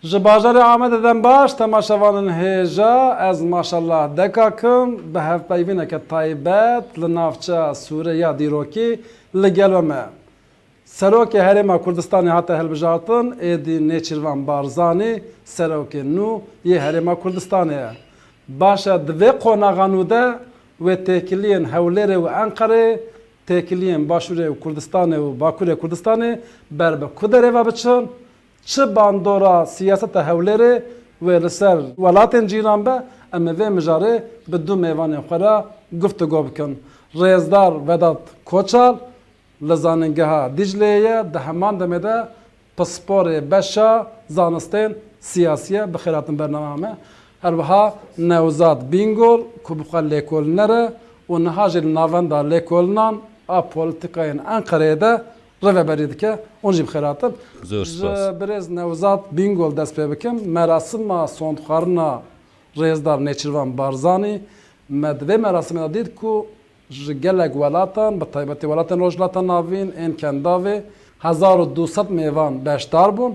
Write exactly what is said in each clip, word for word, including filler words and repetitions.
Ji bajarê Amedê dem baş, temaşevanên hêja, ez maşallah dekakim, bi hevpeyvîneke taybet li navçeya Sûrê ya dîrokî li gel we me. Serokê Herêma Kurdistanê hate hilbijartin, êdî Nêçîrvan Barzanî serokê nû yê Herêma Kurdistanê ye. Baş e, di vê qonaxa nû de wê têkiliyên Hewlêrê û Enqerê, têkiliyên Başûrê û Kurdistanê û Bakurê Kurdistanê ber bi ku derê ve biçin? Çi bandora siyaseta Hewlêrê wê li ser welatên cîran be, em ê vê mijarê bi du mêvanên xwe re guftûgo bikin. Rêzdar Vedat Koçal li Zanîngeha Dîcleyê ye, di heman demê de pisporê beşa zanistên siyasî ye. Bi xêr hatin bernama me. Her wiha Newzat Bîngol ku bi xwe lêkolîner e û niha jî li navenda lêkolînan a polîtîkayên Enqereyê de rêveberî dike, hûn jî bi xêr hatin. Zor spas. Ji birêz Newzat Bîngol dest pê bikim. Merasima sondxwarina rêzdar Nêçîrvan Barzanî, me di vê merasimê de dît ku ji gelek welatan, bi taybetî welatên Rojhilata Navîn, ên Kendavê, hezar û du sed mêvan beşdar bûn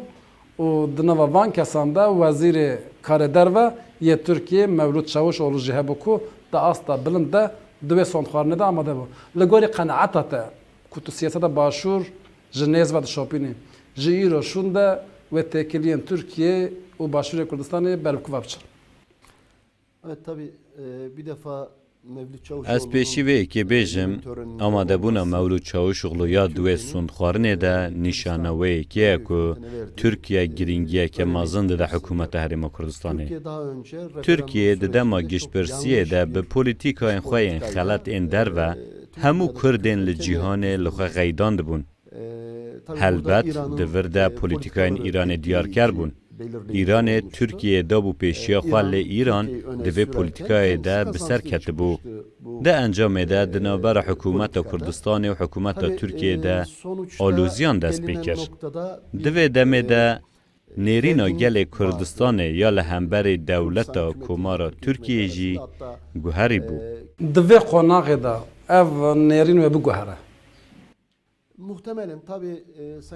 û di nava van kesan de Wezîrê Karê Derve yê Tirkiyê Mewlût Çavuşoglu jî hebû ku di asta bilind de di wê sondxwarinê de amade bû. Li gorî qenaeta te ku tu siyaseta Başûr ji nêz ve dişopînî, ji îro şûn de wê têkiliyên Tirkiyê û Başûrê Kurdistanê ber bi ku ve biçin? Evet, tabii, e, bir defa Mevlüt Çavuşoğlu'nun Ez pêşî vê yekê bêjim, amadebûna Mewlût Çavuşoglu ya di wê sondxwarinê de nîşana wê yekê ye ku Tirkiye girîngiyeke mezin dide hikûmeta Herêma Kurdistanê. Tirkiye di dema giştpirsiyê de bi polîtîkayên xwe yên xelet ên derve hemû Kurdên li cîhanê li xwe qeydandibûn. Helbet, di vir de polîtîkayên Îranê diyarker bûn. Îranê Tirkiyeyê dabû pêşiya xwe, lê Îran di vê polîtîkayê de bi ser ketibû. Di encamê de di navbera hikûmeta Kurdistanê û hikûmeta Tirkiyeyê de aloziyan dest pê kir. Di vê demê de nêrîna gelê Kurdistanê ya li hemberî dewleta Komara Tirkiyeyê jî guherî bû. Di vê qonaxê de ev nêrîn wê biguhere.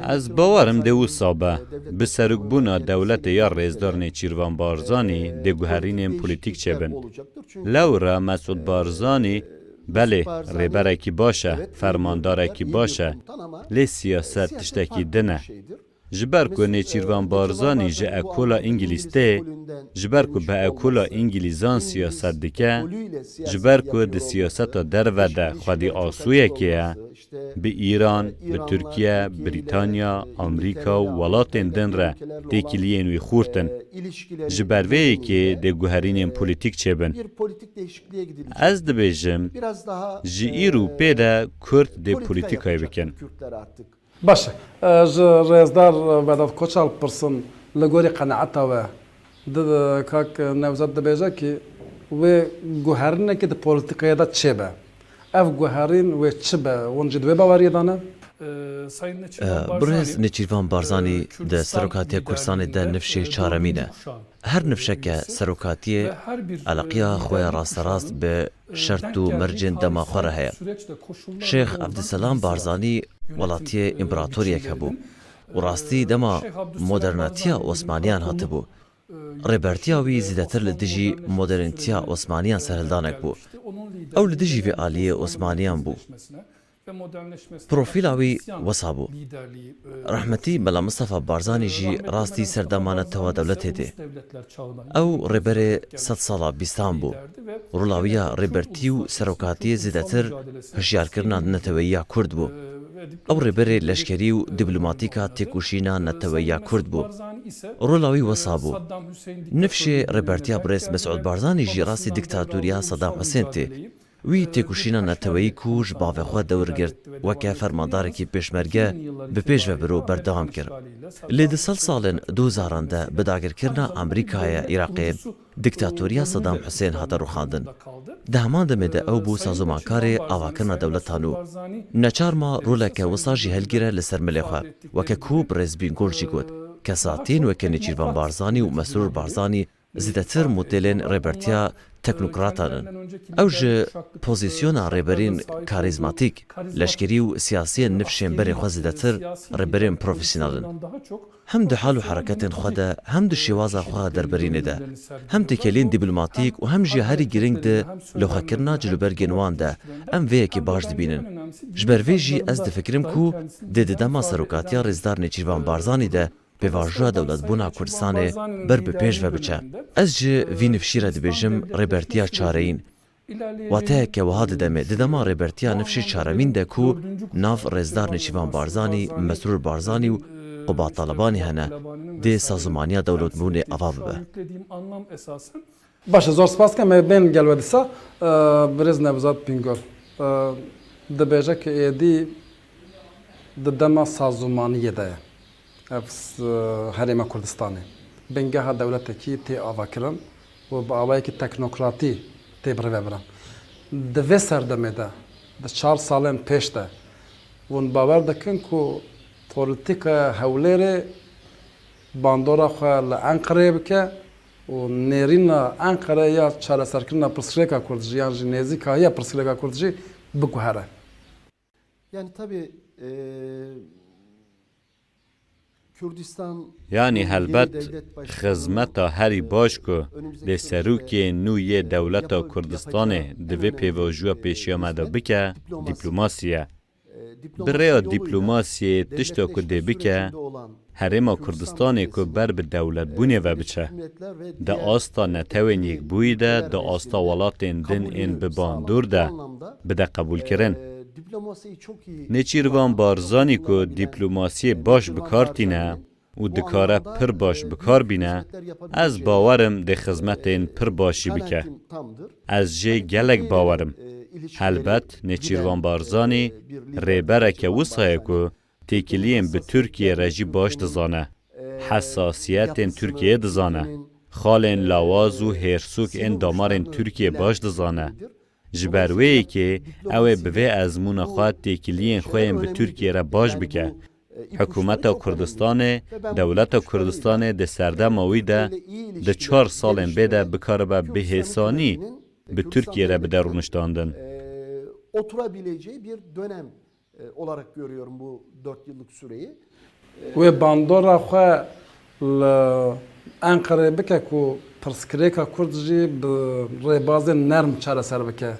Ez bawer im dê wisa be. Bi serokbûna dewletê ya rêzdar Nêçîrvan Barzanî dê guherînên polîtîk çêbin. Lewra Mesûd Barzanî, belê, rêberekî baş e, fermandarekî baş e, lê siyaset tiştekî din e. Ji ber ku Nêçîrvan Barzanî ji ekola Îngilîz tê, ji ber ku bi ekola Îngilîzan siyaset dike, ji ber ku di siyaseta derve de xwedî asûyekê ye, bi Îran, bi Tirkiye, Brîtanya, Amerîka û welatên din re têkiliyên wî xurt in. Ji ber vê yekê dê guherînên polîtîk çêbin. Ez dibêjim, ji îro pê de Kurd dê polîtîkayê bikin. Baş e. Ji rêzdar Vedat Koçal pirsim, li gorî qenaeta we, di, kak Newzat dibêje ki wê guherînekê di polîtîkayê de çêbe. Ev guherîn wê çi be? Hûn jî di wê baweriyê de ne? Birêz Nêçîrvan Barzanî di serokatiya Kurdistanê de nifşê çaremîn e. Her nifşeke serokatiyê eleqiya xwe rasterast bi şert û mercên dema xwe re heye. Şêx Evdiselam Barzanî welatiyê împeratoriyek hebû û rastî dema modernatiya Osmaniyan hatibû. Rêbertiya wî zêdetir li dijî modernîtiya Osmaniyan serhildanek bû. Ew li dijî vê aliyê Osmaniyan bû. Profîla wî wisa bû. Rehmetî Mela Mistefa Barzanî jî rastî serdema netewa dewletê tê. Ew rêberê sedsala bîstan bû. Rola wî ya rêbertî û serokatiyê zêdetir hişyarkirina neteweyî ya Kurd bû. Ew rêberê leşkerî û dîplomatîka têkoşîna neteweyî ya Kurd bû. Rola wî wisa bû. Nifşê rêbertiya birêz Mesûd Barzanî jî rastî dîktatoriya Sedam Husên tê. Wî têkoşîna neteweyî ku ji bavê xwe dewr girt, weke fermandarekî pêşmerge bi pêş ve biro berdewam kir. Lê di sed salên du hezaran de bi dagirkirina Amerîkayê Iraqê, dîktatoriya Sedam Husên hate rûxandin. Di heman demê de ew bû sazûmankarê avakirina dewletan û neçar ma roleke wisa jî hilgire li ser milê xwe, weke ku birêz Bîngol jî got, kesatiyên weke Nêçîrvan Barzanî û Mesrûr Barzanî Zêdetir modêlên rêbertiya teknokratan in. Ew ji pozîsyona rêberên karîzmatîk, leşkerî û siyasiyên nifşên berê xwe zêdetir rêberên profesyonel in. Hem di hal û hereketên xwe de, hem di şêwaza xwe derberînê de, hem têkeliyên dîplomatîk û hem jî herî girîng di loxekirina cilûbergên wan de, em vê yekê baş dibînin. Ji ber vê jî ez difikirim ku dê di dema serokatiya Rêzdar Nêçîrvan Barzanî de pêvajoya dewletbûna Kurdistanê ber bi pêş ve biçe. Ez ji vî nifşî re dibêjim rêbertiya çareyîn. Wateyeke wiha didemê, di dema rêbertiya nifşî çaremîn de ku nav Rêzdar Nêçîvan Barzanî, Mesrûr Barzanî û Qubat Talebanî hene, dê sazûmaniya dewletbûnê ava bibe. Baş e, zor spas dikim. Em ê bên gel we dîsa, e, birêz Nevzat Bingöl, e, dibêje ku êdî di dema sazûmaniyê de ye. Ev s-, Herêma Kurdistanê bingeha dewletekî tê avakirin û bi awayekî teknokratî tê birêvebirin. Di vê serdemê de, di çar salên pêş de, hûn bawer dikin ku polîtîka Hewlêrê bandora xwe li Enqereyê bike û nêrîna Enqere ya çareserkirina pirsgirêka Kurd jî yan jî nêzîkahiya pirsgirêka Kurd jî biguhere? Yani tabii e, Kürdistan Yanî helbet xizmeta herî baş ku dê serokê nû yê dewleta Kurdistanê di vê pêvajoya pêşiya me de bike, dîplomasî ye. Bi rêya dîplomasiyê tişta ku dê bike, Herêma Kurdistanê ku ber bi dewletbûnê ve biçe, di asta Netewên Yekbûyî de, di asta welatên din ên bi bandor de bide qebûlkirin. Nêçîrvan Barzanî ku dîplomasiyê baş bi kar tîne û dikare pir baş bi kar bîne, ez bawer im dê xizmetên pir baş jî bike. Ez jê gelek bawer im. Helbet Nêçîrvan Barzanî rêbereke wisa ye ku têkiliyên bi Tirkiyê re jî baş dizane. Hesasiyetên Tirkiyeyê dizane. Xalên lawaz û hêrsûk ên damarên Tirkiyê baş dizane. Ji ber wê yekê ew ê bi vê ezmûna xwe têkiliyên xwe yên bi Tirkiyê re baş bike. Hikûmeta Kurdistanê, dewleta Kurdistanê di serdema wî de di çar salên bê de bikaribe bi hêsanî bi Tirkiyê re bide rûniştandin. oturabileceği bir dönem e, olarak görüyorum bu dört yıllık süreyi. Wê bandora xwe li Enqerê bike ku pirsgirêka Kurd jî bi rêbazên nerm çareser bike.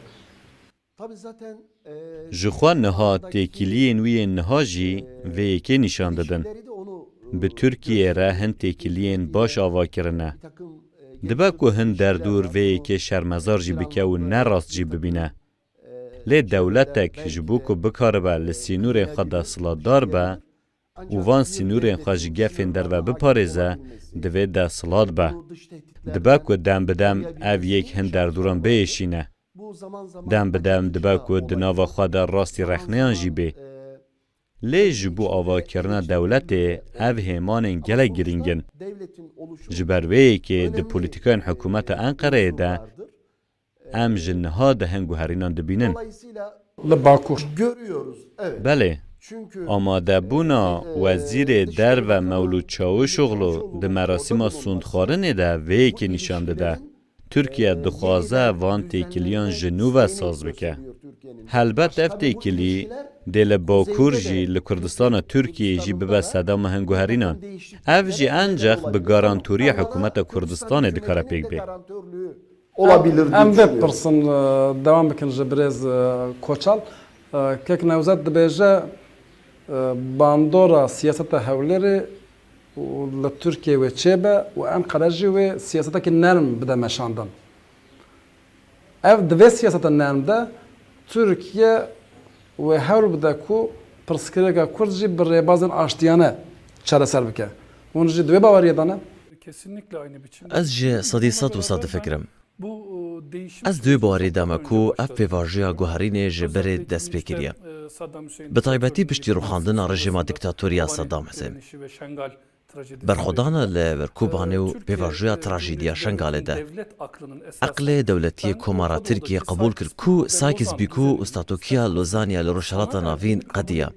Tabii zaten e, Ji xwe niha têkiliyên wî yên niha jî vê yekê nîşan didin. Bi Tirkiyê re hin têkiliyên baş ava kirine. Dibe ku hin derdor vê yekê şermezar jî bike û ne rast jî bibîne. Lê dewletek ji bo ku bikaribe li sînorên xwe desthilatdar be û van sînorên xwe ji gefên derve biparêze, divê desthilat be. Dibe ku dem bi dem ev yek hin derdoran biêşîne. Dem bi dem dibe ku di nava xwe de rastî rexneyan jî bê. Lê ji bo avakirina dewletê ev hêmanên gelek girîng in. Ji ber vê yekê di polîtîkayên hikûmeta Enqereyê de em ji niha de hin guherînan dibînin. Li Bakur. Belê, amadebûna Wezîrê Derve Mewlûd Çawuşoglu di merasîma sûndxwarinê de vê yekê nîşan dide. Tirkiye dixwaze van têkiliyan ji nû ve saz bike. Helbet ev têkilî dê li Bakur jî li Kurdistana Tirkiyeyê jî bibe sedema hin guherînan. Ev jî enceq bi garantoriya hikûmeta Kurdistanê dikare pêk bê. Olabilir diye Em vê düşünüyorum. pirsin e, devam bikin ji birêz e, Koçal. E, Kek Newzet dibêje e, bandora siyaseta Hewlêrê û li Tirkiyê wê çêbe û Enqere jî wê siyasetekî nerm bide meşandin. Ev di vê siyaseta nerm de Tirkiye wê hewl bide ku pirsgirêka Kurd jî bi rêbazên aştiyane çareser bike. Hûn jî di wê baweriyê de ne? Ez ji sedî sed wisa difikirim. Ez di wê bawerî de me ku ev pêvajoya guherînê ji berê dest pê kiriye. Bi taybetî piştî rûxandina rejîma dîktatorî ya Saddam Husên. Berxwedana li Kobanê û pêvajoya trajediya Şengalê de. Eqlê dewletiyê Komara Tirkiyê qebûl kir ku Sakis Bîko û statokiya Lozanya li Rojhilata Navîn qediya.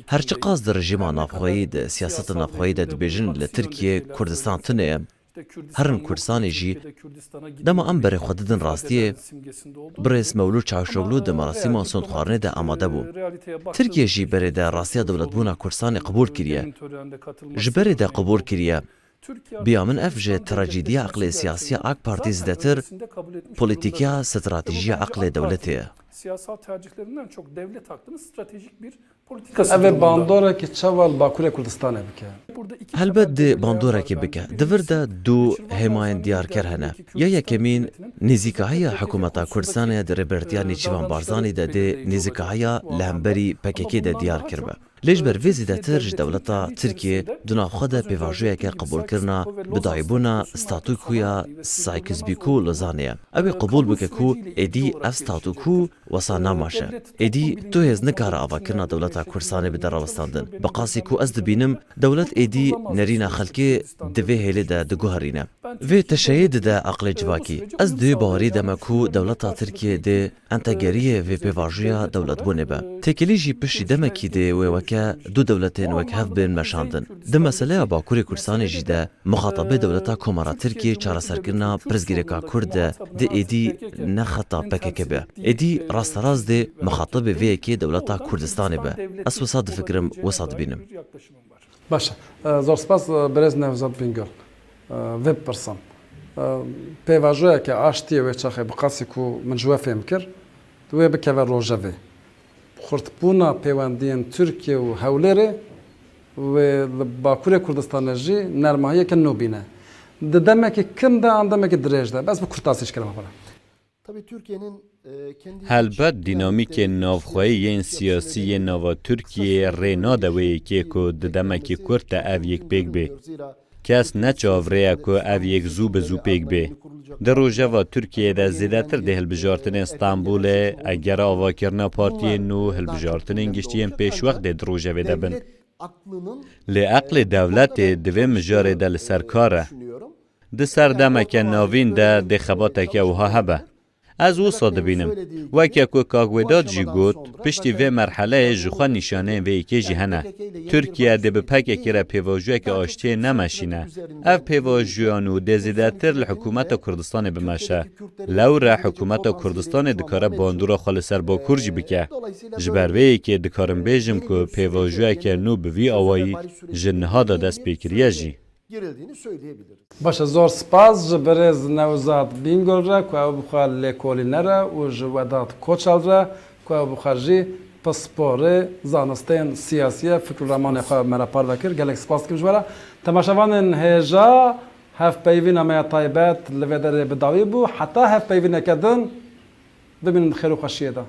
Her çiqas di rejîma navxweyî, di siyaseta navxweyî de dibêjin li Tirkiyê Kurdistan tune ye, Herin Kurdistanê jî, dema em berê xwe didin rastiyê, birêz Mewlûd Çavuşoglu di merasîma sondxwarinê de amade bû. Tirkiye jî berê de rastiya dewletbûna Kurdistanê qebûl kiriye. Ji berê de qebûl kiriye. Biya min ev ji trajediya eqlê siyasî ya AK Partî zêdetir polîtîkiya stratejiya eqlê dewletê ye. Siyasal tercihlerinden çok devlet aklının stratejik bir politikası Ev ê durumunda. Bandorekî çawa li Bakurê Kurdistanê bike? Helbet dê bandorekê bike. Di vir de du hêmayên diyarker hene. Ya yekemîn nêzîkahiya hikûmeta Kurdistanê di rêbertiya Nêçîrvan Barzanî de dê nêzîkahiya li hemberî P K K de diyar kiribe. Lê ji ber vê zêdetir ji dewleta Tirkiyê di nav xwe de pêvajoyeke qebûlkirina bidayîbûna statûkoya Sykes-Picot Lozanê ye. Ew ê qebûl bike ku êdî ev statûko wesa namaşe. Êdî tu hêz nikare avakirina dewleta Kurdistanê bide rawestandin. Bi qasî ku ez dibînim, dewlet êdî nerîna xelkê di vê hêlê de diguherîne. Vê teşeyê dide aqlê civakî. Ez di wê bawerî de me ku dewleta Tirkiyê dê entegeriyê vê pêvajoya dewletbûnê be. Têkilî jî piştî demekî dê wê weke du dewletên wek hev bên meşandin. Di meseleya Bakurê Kurdistanê jî de mixatabê dewleta Komara Tirkiyê çareserkirina pirsgirêka Kurd de dê êdî ne xeta P K K be. Êdî rasterast dê mixatabê vê yekê dewleta Kurdistanê be. Ez wisa difikirim, wisa dibînim. Baş e. Zor spas, e, birêz Nevzat Bingöl. E, vê bipirsim. E, pêvajoyeke aştiyê wê çaxê bi qasî ku min ji we fêm kir, wê bikeve rojevê. Xurtbûna pêwendiyên Tirkiye û Hewlêrê wê li Bakurê Kurdistanê jî nermahiyeke nû bîne. Di demekî kin de an demekî dirêj de. Bes bi kurtasî ji kerema xwe re. Helbet dînamîkên navxweyî yên siyasî yên nava Tirkiyeyê rê nade wê yekê ku di demekî kurt de ev yek pêk bê. Kes ne çavrê ye ku ev yek zû bi zû pêk bê. Di rojeva Tirkiyeyê de zêdetir dê hilbijartinên Stenbolê, eger avakirina partiyên nû, hilbijartinên giştî yên pêşwext dê di rojevê de bin. Lê eqlê dewletê di vê mijarê de li ser kar e. Di serdemeke navîn de dê xebateke wiha hebe. Ez wisa dibînim. Weke ku kak Wêdat jî got, piştî vê merheleyê ji xwe nîşaneyên vê yekê jî hene. Tirkiye dê bi P K K re pêvajoyeke aştiyê nemeşîne. Ev pêvajoyan û dê zêdetir li hikûmeta Kurdistanê bimeşe. Lewre hikûmeta Kurdistanê dikare bandora xwe li ser Bakur jî bike. Ji ber vê yekê dikarim bêjim ku pêvajoyeke nû bi vî awayî ji niha de dest pê kiriye jî. Baş e, zor spas ji birêz Newzat Bingöl re ku ew bi xwe lêkolîner e û ji Wedat Koçal re ku ew bi xwe jî pisporê zanistên siyasî ye, fikr û ramanê xwe me re parve kir. Gelek spas dikim ji we re. Temaşevanên hêja, hevpeyvîna me ya taybet li vê derê bi dawî bû. Heta hevpeyvîneke din, bimînin di xêr û xweşiyê de.